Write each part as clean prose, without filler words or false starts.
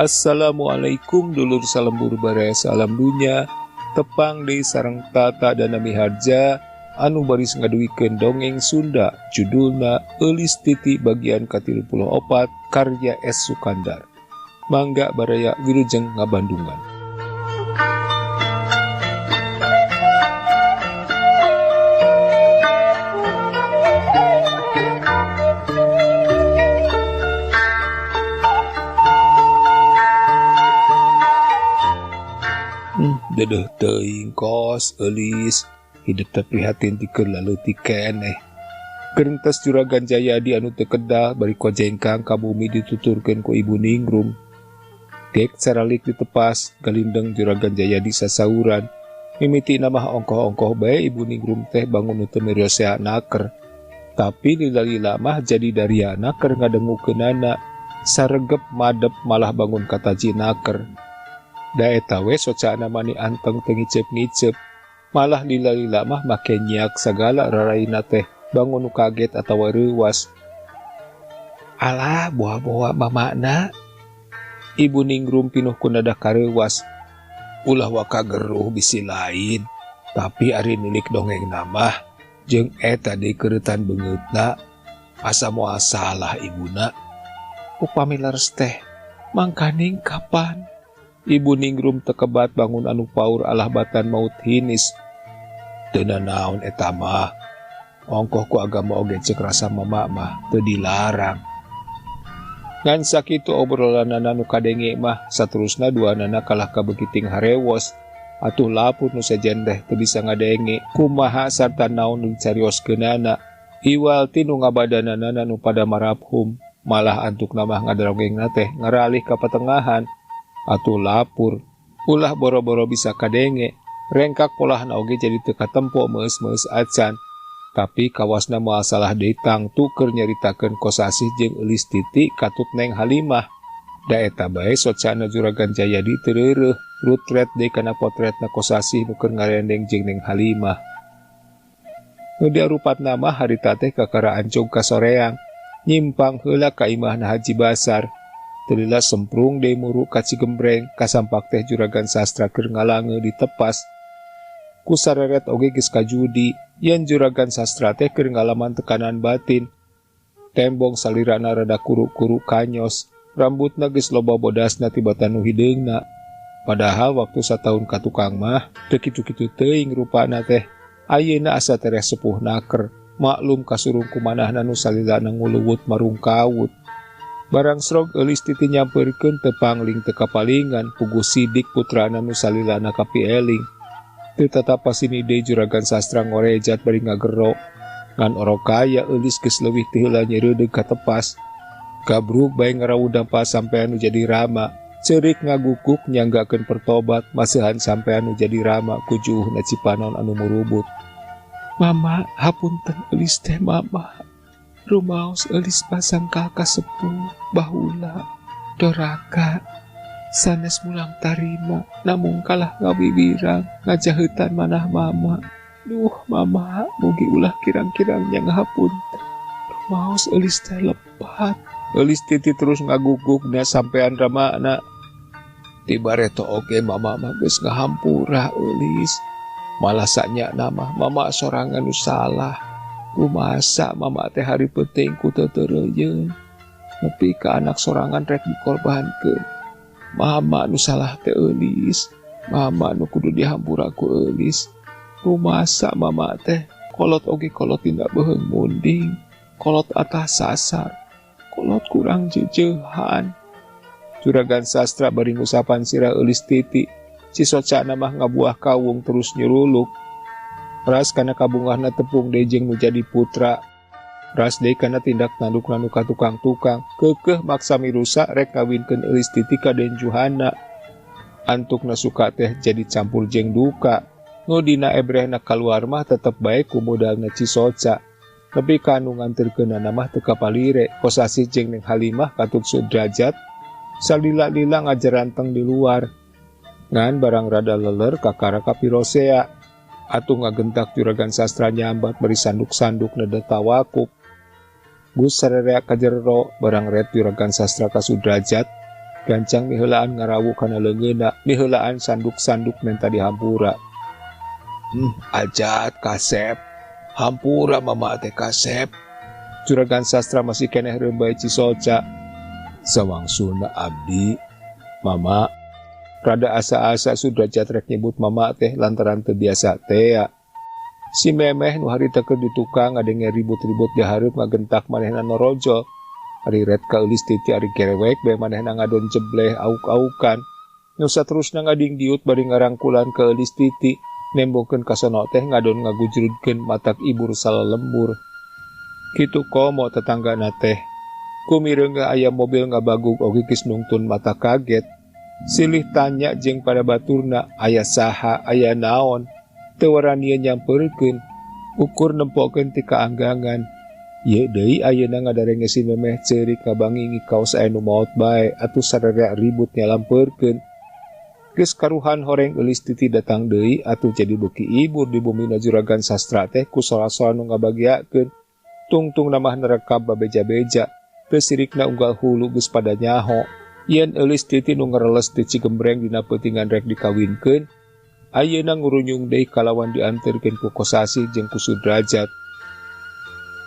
Assalamualaikum dulur salembur baraya salam dunya, tepang deui sareng Tata Dana Miharja anu baris ngaduikeun dongeng Sunda judulna Eulis Titi bagian ka-34 karya S. Sukandar. Mangga baraya wilujeng ngabandungan. Dedeh teuing kos Eulis hidup teh prihatin ti keur laleutik keneh. Gerentes Juragan Jayadi anu teu kedah bari kojengkang ka bumi dituturkeun ku Ibu Ningrum. Dek saralik ditepas galindeng Juragan Jayadi sasauran. Mimiti mah ongkoh-ongkoh bae Ibu Ningrum teh bangun nu teu mirosea naker. Tapi lila-lila mah jadi daria naker ngadengukeunana. Saregep madep malah bangun kataji naker. Da eta we socana mani anteng teu ngiceup-ngiceup. Malah lila-lila mah make nyiak sagala raraina teh bangun nu kaget atawa reuwas. Alah, boa-boa mamakna. Ibu Ningrum pinuh ku nada kareuwas. Ulah waka geruh bisi lain. Tapi ari nilik dongengna mah jeung eta deui keuretan beungeutna. Asa moal salah ibuna. Upami leres teh mangkaning kapan? Ibu Ningrum tekebat bangun anu paur alah batan maut hinis. Teu nanaon eta mah. Ongkoh ku agama oge ceuk rasa mama mah teu dilarang. Ngan sakitu obrolanana nu kadenge mah saterusna duanana kalah kabegiting harewos. Atuh lapur nu sejen teh teu bisa ngadenge kumaha sarta naon nu dicarioskeunana. Iwal ti nu ngabadanana nu pada marabhum malah antukna mah ngadarogengna teh ngaralih ka patengahan. Atuh lapur ulah boro-boro bisa kadenge rengkak polahna oge jadi teu katempo meus-meus acan. Tapi kawasna moal salah deui tangtu keur nyaritakeun Kosasih jeung Eulis Titi katut Neng Halimah. Da eta bae socana Juragan Jayadi teu reureuh rutret deui kana potretna Kosasih nu keur ngarendeng jeung Neng Halimah. Nu diarupatna mah harita teh kakara ancug ka soreang nyimpang heula ka imahna Haji Basar. Telila semprung deui muru ka Cigembreng kasampak teh Juragan Sastra keur ngalange ditepas. Ku sareret oge geus kajudi yen Juragan Sastra teh keur ngalaman tekanan batin. Tembong salirana rada kuru-kuru kanyos, rambutna geus loba bodasna tibatan nu hideungna. Padahal waktu sataun ka tukang mah teu kitu-kitu teuing rupana teh. Ayeuna asa tereh sepuh naker, maklum kasurung kumanahna nu salilana nguluwut marungkawut. Barang srog Eulis Titi nyampeurkeun teu pangling teu kapalingan puguh Sidik putrana nu salilana kapieling. Teu tatapa sini deui Juragan Sastra ngorejat bari ngagero. Ngan orok kaya Eulis geus leuwih ti heula nyeureudeuh katepas. Gabrug bae ngarawuh dampa sampean nu jadi rama. Ceurik ngagukuk nyanggakeun pertobat maseuhan sampean nu jadi rama ku juuhna cipanon anu murubut. Mama, hapunten Eulis teh mama. Rumaos Eulis pasangkal kasepuh bahula doraka sanes mulang tarima namung kalah ngawiwirang ngajaheutan manah mama. Duh mama, mugi ulah kirang-kirang nya ngahapunten. Rumaos Eulis teh lepat. Eulis Titi terus ngagugugna sampean ramana. Ti bareto oge mama mah geus ngahampura Eulis. Malah sanyana mah mama sorangan nu salah. Rumasa mama teh hari penting ku teu teureuyeuh. Nepi ka anak sorangan rek dikorbankeun. Mama nu salah teh Eulis. Mama nu kudu dihampura ku Eulis. Rumasa mama teh kolot oge kolot tindak beuheung munding. Kolot atas sasar. Kolot kurang jejeuhan. Juragan Sastra bari ngusapan sirah Eulis Titi. Si socana mah ngabuah kawung terus nyuruluk. Ras kana kabungahna tepung deui jeung nu jadi putra. Ras deui kana tindak tandukna nu ka tukang-tukang. Keukeuh maksa mirusa rek ngawinkeun Eulis Titi ka Den Juhana. Antukna suka teh jadi campur jeung duka. Nu dina ebrehna kaluar mah tetep bae ku modalna Cisoca. Nepi ka anu nganterkeunana mah teu kapalire. Kosasih jeung Neng Halimah katut Sudrajat salila-lila ngajaranteng di luar. Ngan barang rada leler kakara kapirosea. Atuh ngagentak Juragan Sastra nyambat bari sanduk-sanduk neda tawakuk. Gus sarerea ka jero barang ret Juragan Sastra ka Sudrajat. Gancang miheulaan ngarawu kana leungeunna, miheulaan sanduk-sanduk menta dihampura. Ajat kasep. Hampura mama teh kasep. Juragan Sastra masih keneh reumbai cisoca. Sawangsulna abdi, mama. Rada asa-asa Sudrajat rek nyebut mama teh lantaran teu biasa tea. Si Memeh nu harita keur di tukang ngadenge ribut-ribut di hareup ngagentak manehna norojol. Ari ret ka Eulis Titi ari gerewek bae manehna ngadon jebleh auk-aukan. Nu saterusna ngadingdiut bari ngarangkulan ka Eulis Titi, nembongkeun kasono teh ngadon ngagujrudkeun matak ibur salalembur. Kitu komo tetanggana teh. Kumireungeuh aya mobil ngabagug oge geus nungtun mata kaget. Silih tanya jeung pada baturna aya saha aya naon. Teu waranieu nyampeurkeun, ukur nempokeun ti kaanggangan. Ieu deui ayeuna ngadarenge si Memeh ceurik ngabangingi kaos aya nu maot bae atuh sararea ribut nyalampeurkeun. Geus karuhan horeng Eulis Titi datang deui atuh jadi beuki ibur di bumina Juragan Sastra teh ku sola-sola nu ngabagiakeun. Tungtung namah nerekab babeja-beja. Teu sirikna unggal hulu geus pada nyaho. Yen Eulis Titi nu ngereles ti Cigembreng dina peutingan rek dikawinkeun, ayeuna ngurunyung deui kalawan dianterkeun ku Kosasih jeung ku Sudrajat.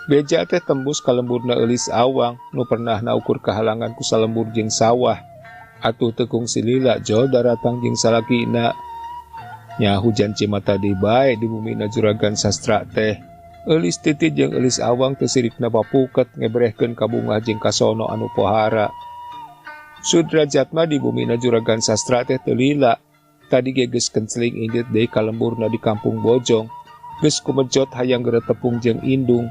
Beja teh tembus ka lemburna Eulis Awang nu pernah naukur kahalangan ku salembur jeung sawah. Atuh tekung silila jol daratang jeung salakina. Nya hujan cimata deui bae di bumina Juragan Sastra teh. Eulis Titi jeung Eulis Awang teu sirikna papuket ngebrehkeun kabungah jeung kasono anu pohara. Sudrajat mah di bumina Juragan Sastra teh teu lila. Tadi ge geus kenceling indit deui ka lemburna di kampung Bojong. Geus kumejot hayang geretepung jeung indung.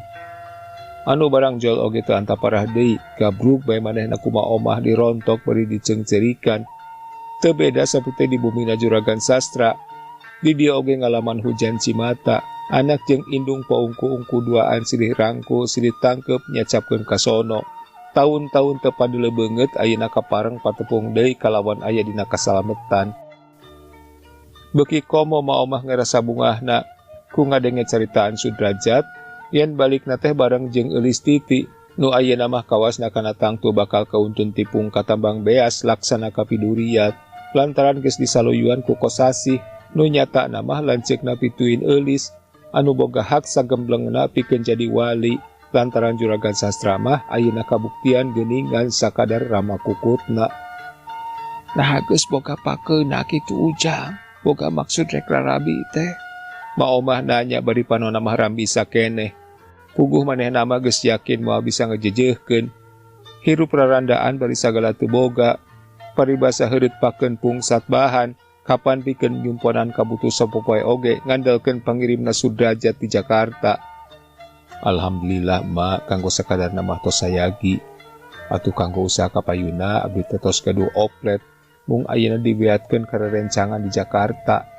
Anu barang jol oge teu antaparah deui, gabrug bae manehna kuma omah dirontok bari diceungceurikan. Teu beda saperti di bumina Juragan Sastra. Di dieu oge ngalaman hujan cimata, anak jeung indung paungku-ungku duaan silih rangkul silih tangkep nyacapkeun kasono. Taun-taun teu padele beungeut ayeuna kapareng patepung deui kalawan aya dina kasalametan. Beuki komo ma omah ngarasa bungahna ku ngadenge caritaan Sudrajat, yen balikna teh bareng jeung Eulis Titi, nu ayeuna mah kawasna kana tangtu bakal kauntun tipung katambang beas laksana kapiduriat, lantaran geus disaluyuan ku Kosasih, nu nyatana mah lanceukna pituin Eulis, anu boga hak sagemblengna pikeun jadi wali, lantaran Juragan Sastra mah ayeuna kabuktian geuningan sakadar rama kukutna. Nah geus boga pakeuna kitu Ujang, boga maksud rek rarabi teh. Ma omah nanya bari panona mah rambi sakeneh. Puguh manehna mah geus yakin moal bisa ngejejehkeun. Hirup rarandaan bari sagala teu boga. Paribasa heureut pakeun pungsat bahan, kapan pikeun nyumponan kabutuh sapopoe oge ngandelkeun pangirimna Sudrajat di Jakarta. Alhamdulillah ma kanggo sakadarna mah tos sayagi. Atuh kanggo usaha kapayuna abdi teh tos gaduh oplet mung ayeuna dibeatkeun ka rerencangan di Jakarta.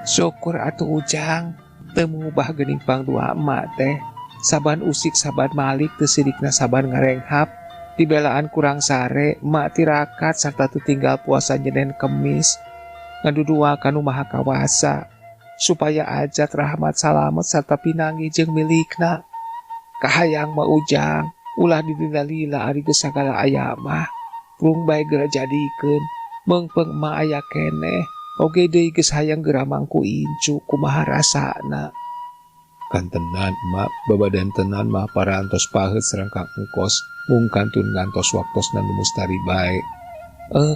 Syukur atuh Ujang, teu mengubah geuning pangdua emak teh. Saban usik saban malik teu sirikna saban ngarenghap. Dibelaan kurang sare, emak tirakat sarta teu tinggal puasa nyenen kemis. Ngadudua kanu maha kawasa supaya Ajat rahmat salamet sarta pinangi jeung milikna. Kahayang mah Ujang, ulah didina lila ari geus sagala aya mah. Purung bae geura jadikeun, meungpeung emak aya keneh. Oge deui geus hayang geura mangku incu kumaha rasana. Kantenan emak, babadan tenan mah parantos paheut sareng Kang Engkos, mung kantun ngantos waktosna nu mustari bae.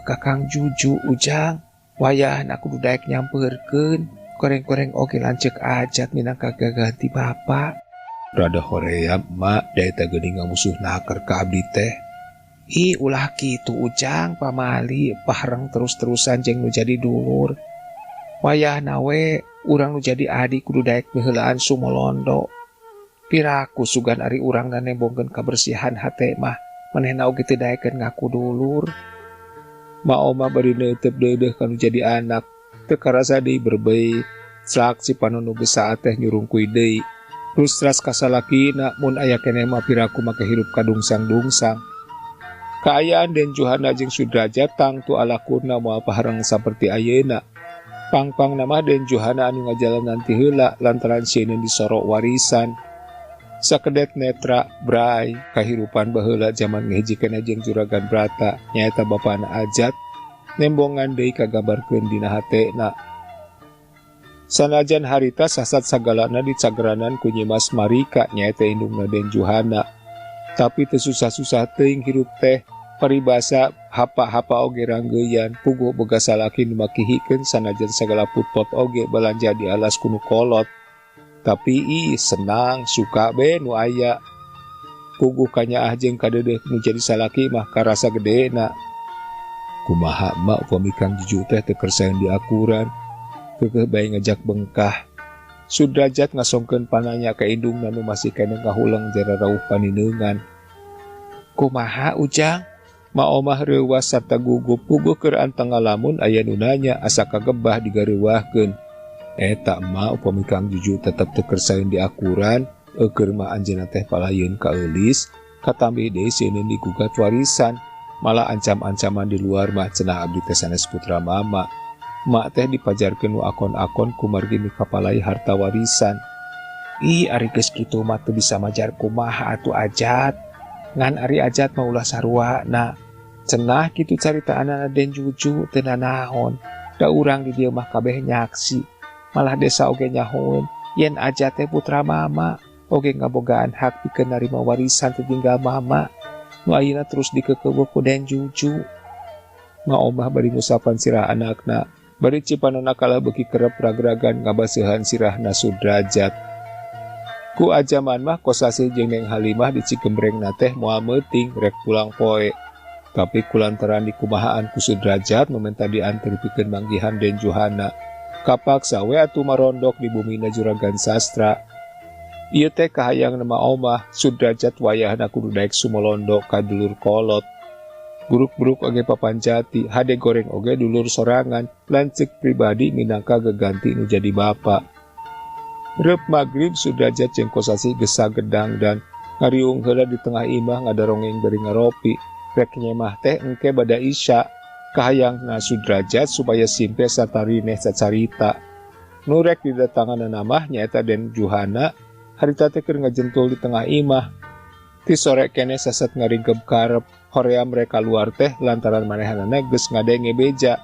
Kakang Juju Ujang, wayahna kudu daek nyampeurkeun, koreng-koreng oge lanceuk Ajat minangka gaganti bapa. Rada hoream emak, da eta geuning ngamusuh naker ka abdi teh. Ih, ulah kitu Ujang, pamali pahreng terus-terusan jeung nu jadi dulur. Wayahna we urang nu jadi adi kudu daek miheulaan sumolondo. Piraku sugan ari urang nembongkeun kabersihan hate mah, manehna oge teu daekeun ngaku dulur. Ma oma bari neuteup deudeuh kanu jadi anak, teu karasa deui berbei. Slak si panon nu geus saat teh nyurungkuy deui. Rustras kasalakina mun aya keneh mah piraku make hirup kadungsang-dungsang. Kaayaan Den Juhana jeung Sudrajat tangtu alakurna moal pahareng saperti ayeuna. Pangpang nama Den Juhana anu ngajalanan ti heula lantaran sieun disorok warisan. Sakedet netra bray kahirupan baheula jaman ngahiji keneh jeung Juragan Brata nyaeta bapana Ajat nembongan deui kagambarkeun dina hatena. Sanajan harita sasat sagalana dicageranan ku Nyimas Marika nyaeta indungna Den Juhana. Tapi teu susah-susah teuing hirup teh paribasa hapa-hapa oge ranggeuyan puguh boga salaki nu makihikeun sanajan sagala putpot oge balanja di alas ku nu kolot. Tapi ih senang suka be nu aya. Puguh kanyaah jeung kadeudeuh nu jadi salaki mah karasa gedena. Kumaha mak upami Kang Juju teh teu kersaeun diakuran. Keukeuh bae ngajak bengkah. Sudrajat ngasongkeun pananya ka indungna nu masih keneh ngahuleng jara rauh panineungan. Kumaha Ujang? Ma omah reuwas sarta gugup puguh keur anteng ngalamun aya nu nanya asa kagebah digareuwahkeun. Eta mah upami Kang Juju tetep teu kersaeun diakuran, eukeun mah anjeunna teh palayeun ka eulis, katambih deui sieun digugat warisan, malah ancam-ancaman di luar mah cenah abdi teh sanes putra mama. Mak teh dipajarkeun nu akon-akon kumargi mikapalai harta warisan. Ih ari geus kitu mah teu bisa majar kumaha atuh Ajat. Ngan ari Ajat mah ulah saruana. Cenah kitu caritaanana Den Juju teu nanaon. Da urang di dieu mah kabeh nyaksi. Malah desa oge nyahoeun yen Ajat teh putra mama, oge ngabogaan hak pikeun narima warisan tinggal mama. Nu ayeuna terus dikeukeuh ku Den Juju. Ma omah bari ngusapan sirah anakna, bari cipanana kalah beuki kerep ragragan ngabaseuhan sirahna Sudrajat. Ku ajaman mah Kosasih jeung Neng Halimah di Cigembrengna teh moal meuting rek pulang poe. Tapi kulantaran dikumahaan ku Sudrajat nu menta dianter pikeun manggihan Den Juhana. Kapaksa we atuh marondok di bumina Juragan Sastra. Ieu teh kahayang nama omah Sudrajat wayahna kudu daek sumolondo ka dulur kolot. Buruk-buruk oge papanjati, hade goreng oge dulur sorangan, lanceuk pribadi minangka geganti nu jadi bapa. Reup magrib Sudrajat jeung Kosasih gesa gedang dan ngariung heula di tengah imah ngadarongeng bari ngaropi. Rek nyemah teh engke bada isya. Kahayangna Sudrajat supaya simpe sarta rineh cacarita. Nu rek didatanganna mah nyaeta Den Juhana, harita teh keur ngajentul di tengah imah. Ti sore keneh sasat ngaringkeb karep, horea mereka luar teh lantaran manehanana geus ngadenge beja.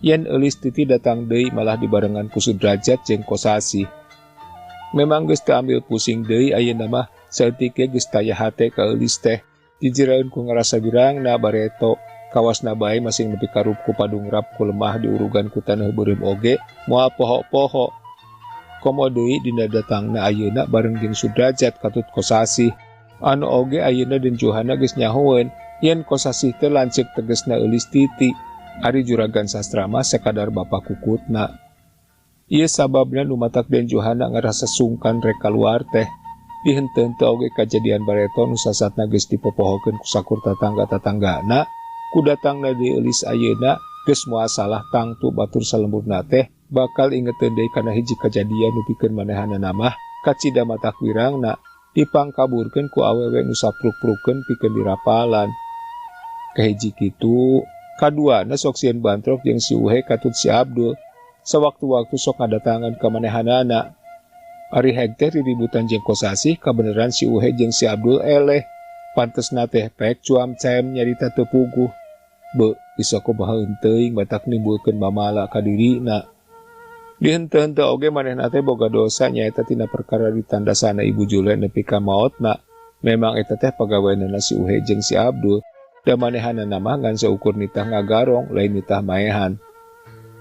Yen eulis titi datang deui malah dibarengan ku Sudrajat jeung Kosasih. Memang geus teu ambil pusing deui ayeuna mah saeutik ge geus taya hate ka eulis teh. Jijiraeun ku ngarasa birangna bareto. Kawasna bae masing nepi ka rup ku padungrap ku lemah diurugan ku taneuh beureum oge moal poho-poho. Komo deui dina datangna ayeuna bareng jeung Sudrajat katut Kosasih. Anu oge ayeuna Den Juhana geus nyahoeun yen Kosasih teh lanceuk tegesna eulis titi. Ari Juragan Sastra mah sakadar bapa kukutna. Ieu sababna nu matak Den Juhana ngarasa sungkan rek kaluar teh. Dihenteu-henteu oge kajadian bareto nu sasatna geus dipopohokeun ku sakur tatangga-tatanggana. Ku datangna deui eulis ayeuna geus moal salah tangtu batur salemburna teh bakal ingeteun deui kana hiji kajadian nu pikeun manehanana mah kacida matak wirangna dipangkaburkeun ku awewe nu sapruk-prukeun pikeun dirapalan. Kahiji kitu, kaduana sok sieun bantrok jeung si Uhe katut si Abdul. Sawaktu-waktu sok ngadatangan ka manehanana. Ari heg teh riributan jeung Kosasih kabeneran si Uhe jeung si Abdul eleh. Pantesna teh pek cuam cem nyarita teu puguh. Be, bisa kumaha teuing batak nimbulkeun mamala ka dirina. Dihenteu-henteu oge manehna teh boga dosa nyaeta tina perkara ditandasana Ibu Jule nepi ka maotna. Memang eta teh pagaweanana si Uhe jeung si Abdul. Da manehanana mah ngan saukur nitah ngagarong lain nitah maehan.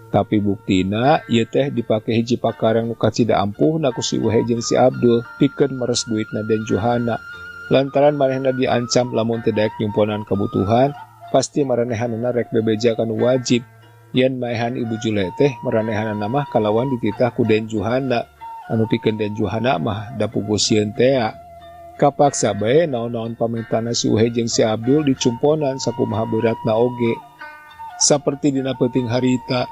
Tapi buktina ieu teh dipake hiji pakarang nu kacida ampuhna ku si Uhe jeung si Abdul pikeun meres duitna Den Juhana. Lantaran manehna diancam lamun teu daek nyumponan kebutuhan, pasti maranehanana rek bebeja kanu wajib. Yen maehan Ibu Jule teh maranehanana mah kalawan dititah ku Den Juhana. Anu pikeun Den Juhana mah da puguh sieun tea. Kapaksa bae naon-naon pamintana si Uhe jeung si Abdul dicumponan sakumaha beratna oge. Saperti dina peuting harita,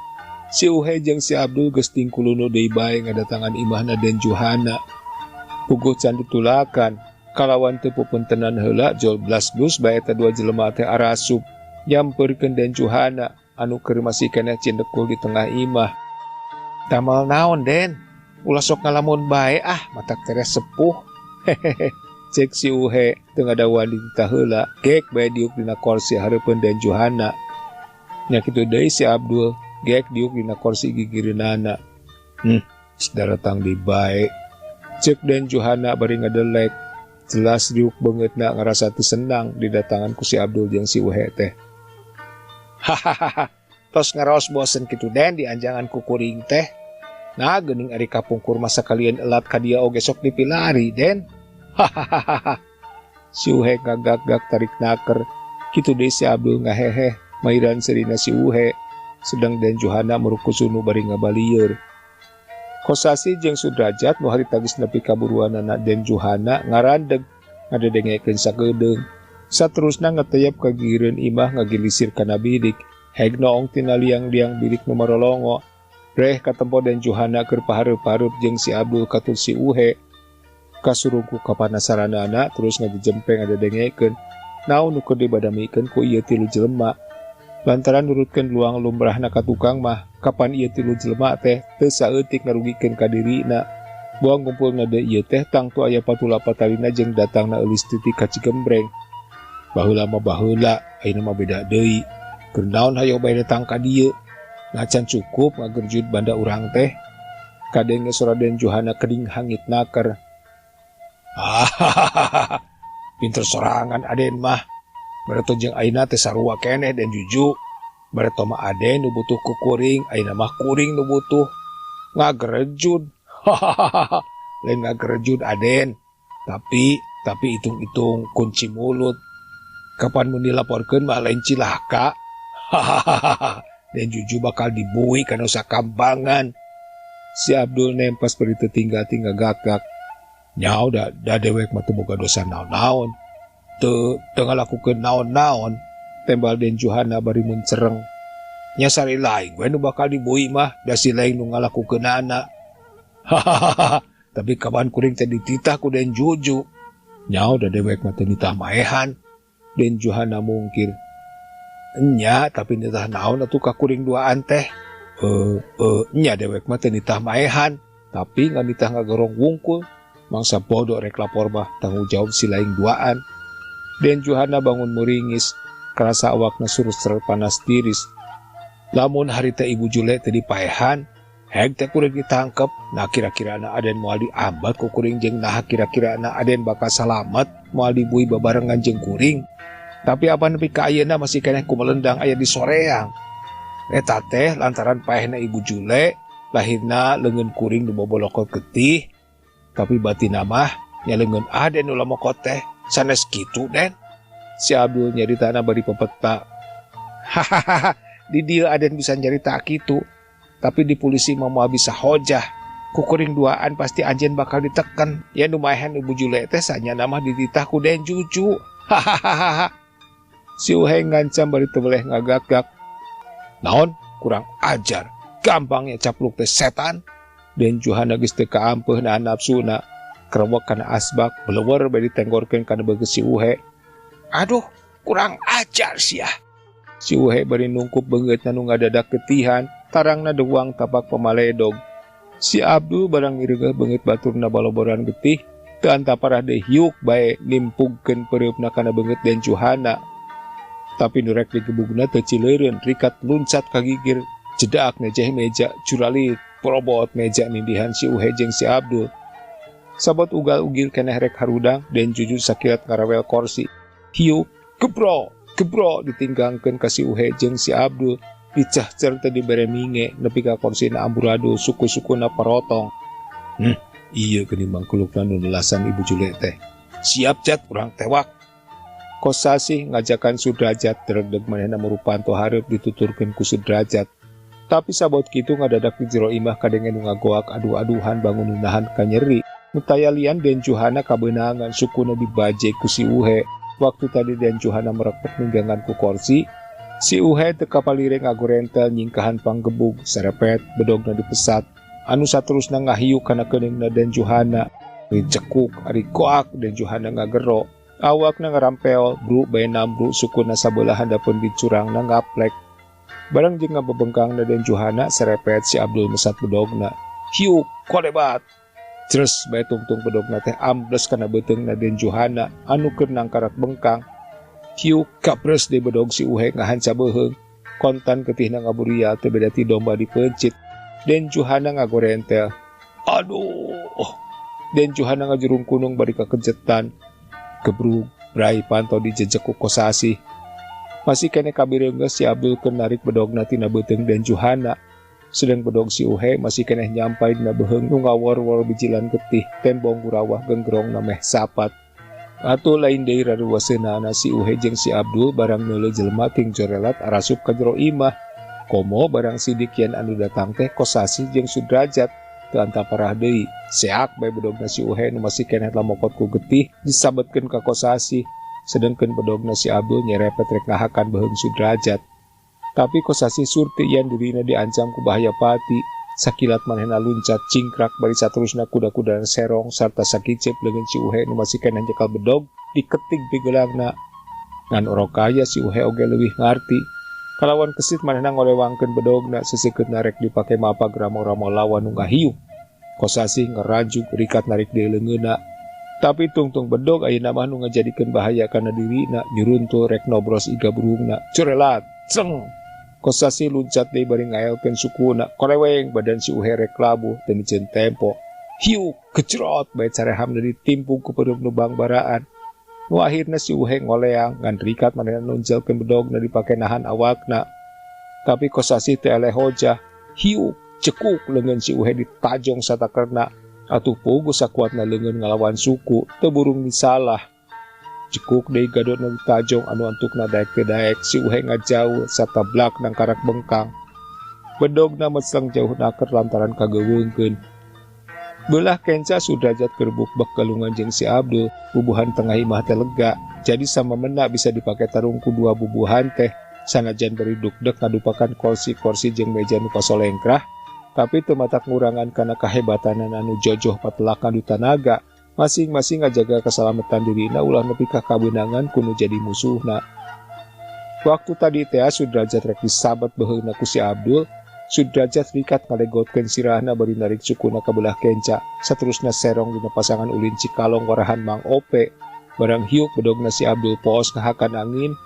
si Uhe jeung si Abdul geus tingkulunu deui bae ngadatangan imahna Den Juhana. Puguh can ditulakan. Kalawan teu pupuntenan heula jol blas-blus bae eta dua jelema teh arasup nyamperkeun Den Juhana anu keur masih keneh cindekul di tengah imah. Tamal naon Den? Ulah sok ngalamun bae ah, matak teres sepuh. Hehehe. Cek si Uhe teu ngadawan dititah heula, gek bae diuk dina korsi hareupeun Den Juhana. Nya kitu deui si Abdul, gek diuk dina korsi gigireunana. Daratang di bae. Cek Den Juhana bari ngadelek. Jelas diuk beungeutna ngarasa teu senang didatangan ku si Abdul jeung si Uhe teh. Hahaha, tos ngaraos bosen kitu Den dianjangan ku kuring teh. Nah geuning ari kapungkur masa kalian elat ka dia oge sok dipilari Den. Hahaha. Si Uhe ngagak-gak tarik naker. Kitu deui si Abdul ngaheheh mairan serina si Uhe. Sedang Den Juhana murukusunu bari ngabalieur. Kosasi jeung Sudrajat nu harita geus nepi ka buruanana Den Juhana ngarandeg ngadedengekeun sakedeung. Saterusna ngeteyep ka gigireun imah ngagilisir kana bilik. Heg noong tina liang-liang bilik nu marolongo. Reh katempo Den Juhana keur pahareup-hareup jeung si Abdul katul si Uhe. Kasurung ku kapanasaranana terus ngajejempe ngadedengekeun. Naon nu keur dibadamikeun ku ieu tilu jelema. Lantaran nurutkeun luang lumrahna ka tukang mah, kapan ieu tilu jelema teh teu saeutik ngarugikeun ka dirina. Buang ngumpulna deui ieu teh tangtu aya patula patalina jeung datangna eulis titik ka Cigembreng. Baheula mah baheula, ayeuna mah beda deui. Keur naon hayo bae datang ka dieu? Ngacan cukup ngagerjut banda urang teh. Kadenge sora Den Juhana keding hangit naker. Hahaha, pinter sorangan Aden mah. Bareto jeung ayeuna teh sarua keneh Den Juju. Bareto mah Aden nu butuh ku kuring, ayeuna mah kuring nu butuh. Ngagerejud. Hahaha, lain ngagerejud Aden. Tapi hitung-hitung kunci mulut. Kapan mun dilaporkeun mah lain cilaka. Hahaha, Den Juju bakal dibui kana sakambangan. Si Abdul nempas bari teu tinggal-tinggal gagak. Nyau da dewek mah teu boga dosa naon-naon. Teu ngalakukeun naon-naon. Tembal Den Juhana bari muncereng. Nya sari lain we nu bakal dibui mah, da si lain nu ngalakukeunana. Hahaha, tapi kapan kuring teh dititah ku Den Juju. Nyau da dewek mah teu nitah maehan. Den Juhana mungkir. Nya tapi nitah naon atuh ka kuring duaan teh. Nya dewek mah teu nitah maehan, tapi nganitah ngagorong wungkul. Mangsa bodoh rek lapor mah tanggung jawab si lain duaan. Den Juhana bangun muringis, kerasa awakna surus panas tiris. Lamun harita Ibu Jule teh dipaehan, heg teh kuring ditangkep. Nah kira-kira na Aden moal diambat ku kuring jeung nah kira-kira na Aden bakal salamet moal dibui babarengan jeung kuring. Tapi apa nepi ka ayeuna masih keneh kumelendang aya di soreang. Eta teh lantaran paehna Ibu Jule, lahirna leungeun kuring nu bobolokot getih. Tapi batina mah nya leungeun Aden nu lamokot teh. Sanes kitu Den. Si Abdul nyaritana bari pepeta. Hahaha, di dieu Aden bisa nyarita kitu. Tapi di polisi mah moal bisa hojah. Kukuring duaan pasti anjeun bakal diteken. Ya nu maehan Ibu Jule teh sanyana mah dititah ku Den Juju. Hahaha. Si Uhe ngancam bari teu weleh ngagak-gak. Naon? Kurang ajar. Gampangnya capluk teh setan. Den Juhana geus teu kaampeuh nahan nafsuna. Kerewek kana asbak, belewer bae ditenggorkeun kana beugeus si Uhe. Aduh, kurang ajar sia. Si Uhe bari nungkup beungeutna nu ngadadak getihan, tarangna deuang tapak pamaledog. Si Abdul barang mireugeuh beungeut baturna baloboran getih, teu antaparah deui hiuk bae nimpugkeun peureupna kana beungeut Den Juhana. Tapi nu rek digebugna teu cileureun, rikat luncat ka gigir, jedak nejeh meja, curalit, porobot meja nindihan si Uhe jeung si Abdul. Sabot ugal-ugil keneh rek harudang, Den Juju sakilat ngarawel korsi. Hiuk, gebro, gebro ditinggangkeun ka si Uhe jeung si Abdul. Dicahcer teh dibere minge nepi ka korsina amburadul suku-sukuna parotong. Ieu geuning mangkulukna nu nelasan Ibu Jule teh. Siap jat urang tewak. Kosasih ngajakan Sudrajat dredeg manehna murupanto hareup dituturkeun ku Sudrajat. Tapi sabot kitu ngadadak di jero imah kadenge nu ngagoak adu-aduhan bangun nahan kanyeri. Nu tayalian Den Juhana kabeunangan sukuna dibaje ku si Uhe. Waktu tadi Den Juhana merepek ninggangan ku korsi, si Uhe teu kapalire ngagorentel nyingkahan panggebug serepet bedogna dipesat. Anu saterusna ngahiuk kana keuningna Den Juhana. Ari cekuk, ari goak Den Juhana ngagero. Awakna ngarampeol, bru bae nambru sukuna sabelah handapeun dicurangna ngaplek. Barang jeung ngabebengkangna Den Juhana serepet si Abdul mesat bedogna. Hiuk, kolebat. Jres bae tungtung bedogna teh ambles kana beuteungna Den Juhana anu keur nangkarak bengkang. Hiuk kapres deui bedog si Uhe ngahanca beuheung. Kontan getihna ngaburial teu beda ti domba dipeuncit. Den Juhana ngagorentel. Aduh. Den Juhana ngajurung kunung bari kakejetan. Gebrug brai panto dijejek ku Kosasih. Masih kene kabireunggeus si Abdul keur narik bedogna tina beuteung Den Juhana. Sedang bedog si Uhe masih keneh nyampai dina beuheung nu ngawor-wor bijilan getih tembong gurawah genggerong na meh sapat. Atuh lain deui raruwaseunana si Uhe jeung si Abdul barang neuleuh jelema ting jorelat arasup ka jero imah. Komo barang sidik yen anu datang teh Kosasih jeung Sudrajat teu antaparah deui. Seak bae bedogna si Uhe nu masih keneh lamokot ku getih disabetkeun ka Kosasih. Sedengkeun bedogna si Abdul nyerepet rek ngahakan beuheung Sudrajat. Tapi Kosasih surti yen dirina diancam ku bahaya pati. Sakilat manehna luncat cingkrak bari saterusna kuda-kudaan serong sarta sakicep leungeun si Uhe nu masih keneh nyekal bedog diketig pigelangna. Ngan orok kaya si Uhe oge leuwih ngarti. Kalawan kesit manehna ngolewangkeun bedogna seseukeutna rek dipake mapag ramo-ramo lawan nu ngahiuk. Kosasih ngerajuk rikat narik deui leungeunna. Tapi tungtung bedog ayeuna mah nu ngajadikeun bahaya kana dirina nyuruntul rek nobros iga burungna. Corelat, ceng. Kosasih luncat deui bari ngaelkeun sukuna, koreweng badan si Uhe rek labuh teu miceun tempo. Hiuk, gejrot bae carehamna ditimpung ku peureum nu bangbaraan. Nu akhirna si Uhe ngoleang ngan rikat manehna nunjelkeun bedogna dipake nahan awakna. Tapi Kosasih teu eleh hojah. Hiuk, cekuk leungeun si Uhe ditajong satakerna. Atuh puguh sakuatna leungeun ngalawan suku, teu burung misalah. Cekuk deui gadotna ditajong anu antukna daek teu daek si Uhe ngajauh sarta blak nangkarak bengkang. Bedogna mecleng jauh naker lantaran kageuweungkeun. Beulah kenca Sudrajat keur bukbek galungan jeung si Abdul, bubuhan tengah imah teh lega, jadi sama mena bisa dipake tarung ku dua bubuhan teh. Sanajan bari dukdek ngadupakan korsi-korsi jeung meja nu pasolengkrah, tapi teu matak ngurangan kana kahebatanana anu jojoh patelak ngadu tanaga. Masing-masing ngajaga keselamatan dirina ulah nepi ka kabeunangan ku nu jadi musuhna. Waktu tadi teh Sudrajat rek disabat beuheungna ku si Abdul, Sudrajat rikat ngalegotkeun sirahna bari narik sukuna ka belah kenca, saterusna serong dina pasangan ulin Cikalong warahan Mang Ope. Barang hiuk bedogna si Abdul poos ngahakan angin,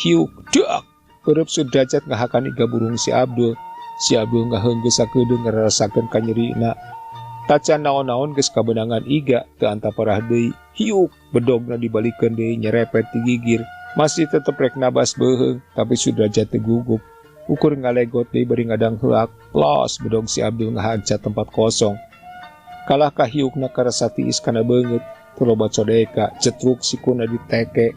hiuk dak peureub Sudrajat ngahakan iga burung si Abdul. Si Abdul ngaheunggeus sakedeung ngarasakeun kanyerina. Tacan naon-naon geus kabeunangan iga teu antaparah deui. Hiuk bedogna dibalikeun deui nyerepet di gigir. Masih tetep rek nabas beuheung, tapi Sudrajat teu gugup. Ukur ngalegot deui bari ngadang heuak, los bedog si Abdul ngahanca tempat kosong. Kalah ka hiukna karasa tiis kana beungeut, teu loba codeka, cetruk sikuna diteke.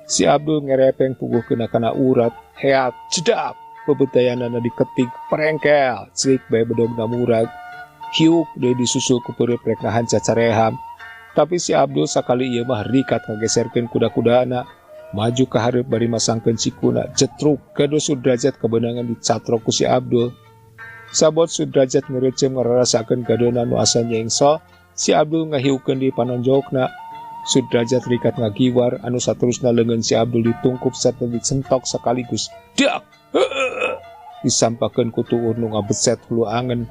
Si Abdul ngerepeng puguh kena kana urat, heat, cedap, bebetayanana diketik, perengkel, celik bae bedogna murag. Hiuk deui disusul ku peureub rek ngahanca careham. Tapi si Abdul sakali ieu mah rikat ngageserkeun kuda-kudana. Maju ka hareup bari masangkeun sikuna, cetruk gado Sudrajat kebenangan dicatrok ku si Abdul. Sabot Sudrajat ngereuceum ngararasakeun gadona nu asa nyengsol, si Abdul ngahiukeun di panonjokna. Sudrajat rikat ngagiwar anu saterusna leungeun si Abdul ditungkup sarta dicentok sekaligus. Dak! Heueuh! Disampakeun ku tuur nu ngabeset hulu angen.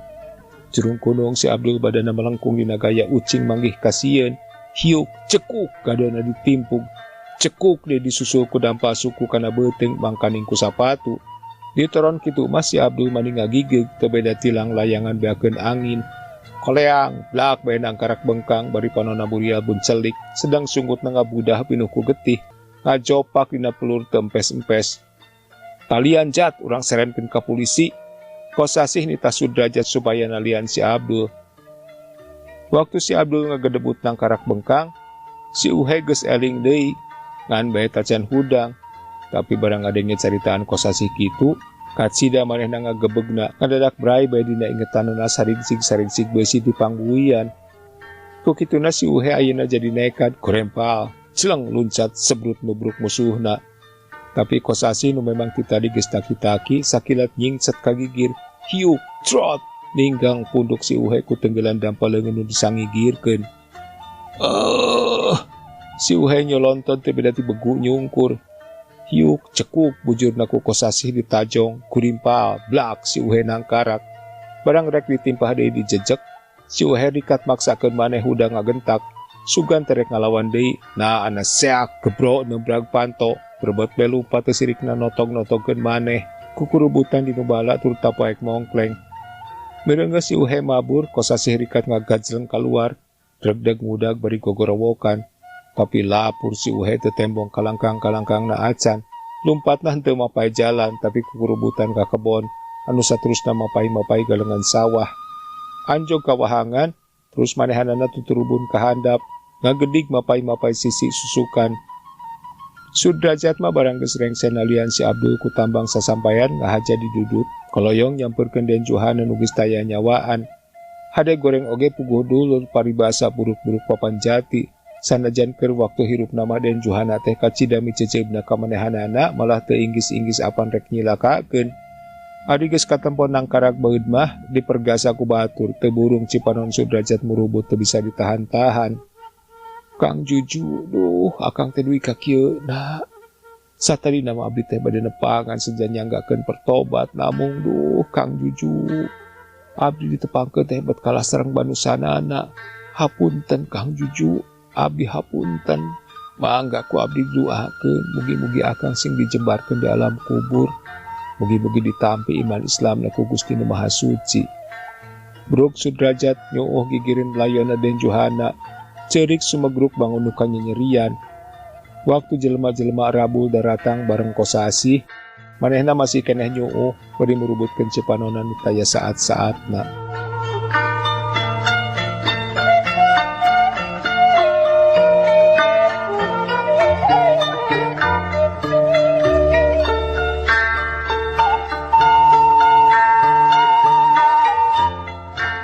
Jurung kunung si Abdul badana melengkung dina gaya ucing manggih kasieun. Hiuk cekuk gadona ditimpug. Cekuk deui disusul ku dampal suku kana beuteung mangkaning ku sapatu. Ditoron kitu mah si Abdul mani ngagigeug teu beda tilang layangan beakeun angin. Koleang blak bae nangkarak bengkang bari panona burial buncelik sedang sungutna ngabudah pinuh ku getih. Ngajopak dina pelur teu empes-empes. Talian jat urang serenkeun ka polisi. Kosasih nita Sudrajat supaya nalian si Abdul. Waktu si Abdul ngagedebut nangkarak bengkang, si Uhe geus eling deui, ngan bae tacan hudang. Tapi barang ngadenge caritaan Kosasih kitu, kacida manehna ngagebegna, ngadadak brai bae dina ingetanana saringsig-saringsig beusi di pangguian. Ku kituna si Uhe ayeuna jadi nekat, gorempal, celeng luncat sebrut nubruk musuhna. Tapi Kosasih nu memang ti tadi geus taki-taki sakilat nyingset ka gigir, hiuk, trot, ninggang punduk si Uhe ku tenggelan dampal leungeun nu disangigirkeun. Si Uhe nyolonton teu beda ti begu nyungkur. Hiuk, cekuk bujurna ku Kosasih ditajong, kurimpal, blak si Uhe nangkarak. Barang rek ditimpah deui dijejek, Si Uhe rikat maksakeun maneh hudang ngagentak. Sugan terek ngalawan deui. Nah ana seak gebro nembrag panto. Berebet be lumpat teu sirikna notog-notogkeun maneh. Kukurubutan dinu bala tur tapoek mongkleng. Mireungeus si Uhe mabur, Kosasih rikat ngagajleng kaluar. Dregdeg ngudag bari gogorowokan. Tapi lapur si Uhe teu tembong kalangkang-kalangkang na acan. Lumpatna henteu mapay jalan tapi kukurubutan ka kebon anu saterusna mapay-mapay galengan sawah. Anjog kawahangan, terus manehanana tuturubun ka handap, ngagedig mapay-mapay sisi susukan. Sudrajat mah barang geus rengse nalian si Abdul ku tambang sasampayan ngahaja didudut, koloyong nyamperkeun Den Johana nu geus taya nyawaan. Hade goreng oge puguh dulur paribasa buruk-buruk papan jati. Sanajan keur waktu hirup nama Den Johana teh kacida miceceubna ka manehanana malah teu inggis-inggis apan rek nyilakakeun. Ari geus katempon nangkarak baeud mah dipergasa ku batur teu burung Cipanon Sudrajat murubut teu bisa ditahan-tahan. Kang Juju, duh akang teh duwi ka kieu na. Satadina mah abdi teh bade nepangan seja nyanggakeun pertobat namung duh Kang Juju. Abdi ditepangkeun teh bet kalah sareng banusanana. Hapunten Kang Juju. Abdi hapunten, mangga ku abdi duakeun, mugi-mugi akang sing dijembarkeun di alam kubur, mugi-mugi ditampi iman Islam na ku Gusti Nu Maha Suci. Bruk Sudrajat nyuuh gigirin layona Den Johana, ceurik sumegruk bangun nu kanyanyerian. Waktu jelema-jelema rabul daratang bareng Kosasih, manehna masih keneh nyuuh bari murubutkeun cepanona nu taya saat-saatna.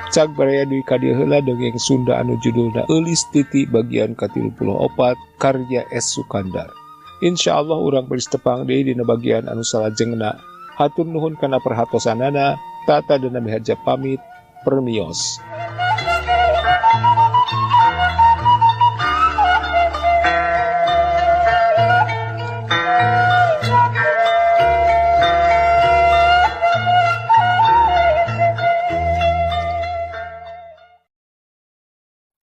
Cag baraya deui ka dieu heula dongeng Sunda anu judulna Eulis Titi bagian ka-34 karya S. Sukandar. Insyaallah urang baris tepang deui dina bagian anu salajengna. Hatur nuhun kana perhatosanana, Tata Dana Miharja pamit, permios.